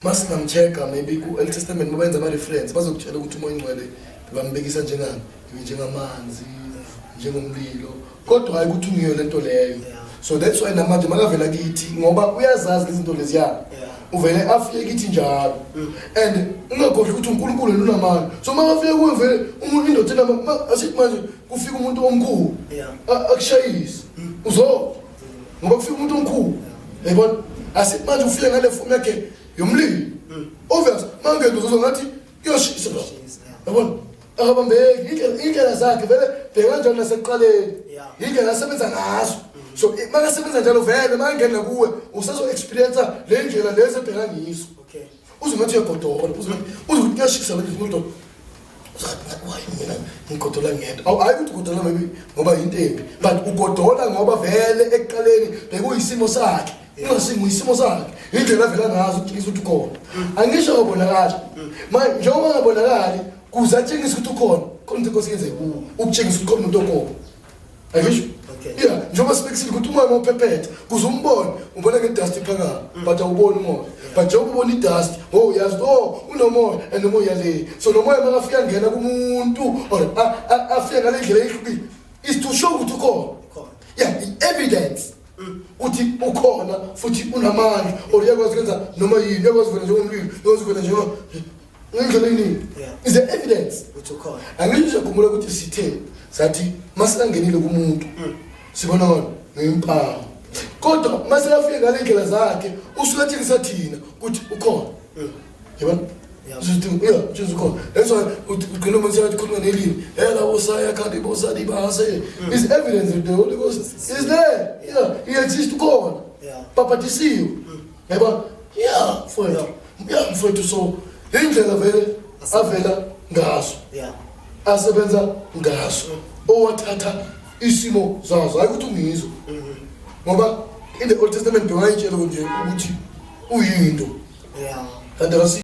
Masingamcheck-a maybe ku-Old Testament, mabenza ama-reference, bazokutshela ukuthi uMoya Ingcwele bambekisa njengani, njengamanzi, njengomlilo, kodwa hayi ukuthi ungiyo lento leyo. So that's why namanje makavela kithi, ngoba uyazazi lezi zinto leziya, uvele afike kithi njalo. And ungakhohlwa ukuthi uNkulunkulu yena unamandla, so makafike kuwe vele umuntu, indoda asithi manje kufika umuntu omkhulu, akushayise, uzo ngoba kufika umuntu omkhulu, yayibona. Asithi manje ufike ngale fomu yakhe yomlilo, obvious mangena uzozwa ngathi kuyoshisa la. Shisa, yeah. Yabona, akabambeki. Indlela zakhe vele bheka kanjalo nasekuqaleni, indlela asebenza ngazo. So makasebenza njalo vele, makangena kuwe usazo-experience le ndlela lezi ebheka ngizo. Uze ngathi uyagodola, uze ukuthi kuyashisa la umuntu, uzathi, "Why mina ngigodola ngedwa?" Awu, hayi ukuthi ugodola maybe ngoba yinto embi, but ugodola ngoba vele ekuqaleni bekuyisimo sakhe, ungasingo isimo sakhe, indlela avela ngazo ukutshengisa ukuthi ukhona. Angisho akabonakali manje, njengoba angabonakali, kuze atshengise ukuthi ukhona, khona into inkosi yenze kuwo ukutshengisa ukuthi khona umuntu okhona, angisho? Yeah, njengoba sibekisile ukuthi umoya mawuphephetha, kuze umbone, ubona nge-dust iphakama, but awuboni umoya. But njengoba ubona i-dust, oh, uyazi, oh, unomoya, and umoya le. So nomoya makafika ngena kumuntu or afike ngale ndlela ehlukile is to show ukuthi ukhona. Ukhona. Yeah, i-evidence uthi ukhona futhi unamandla or uyakwazi ukwenza noma yini, uyakwazi ukuvela njengomlilo, uyakwazi ukuvela njengo ngendlela eyiningi. Is the evidence ukuthi ukhona. Angisho, siyakhumbula ukuthi sithe sathi masingangenile kumuntu, sibona ngona ngempawu, kodwa masekafike ngale ndlela zakhe, usuke atshengisa thina ukuthi ukhona, yabona. Uzothi yeah, Jesu ukhona. That's why ugcina umuntu sekathi khuluma nelimi ela bosaya khandi bosadi base is evidence that the Holy Ghost is there. Yeah, he exists, ukhona. Bhabhatisiwe, yabona. Yeah mfowethu, yeah mfowethu, so indlela vele avela ngazo, asebenza ngaso, owathatha isimo zazo, hayi ukuthi ungizwe, ngoba in the Old Testament bewayitshela nje ukuthi uyinto, kanti akasi.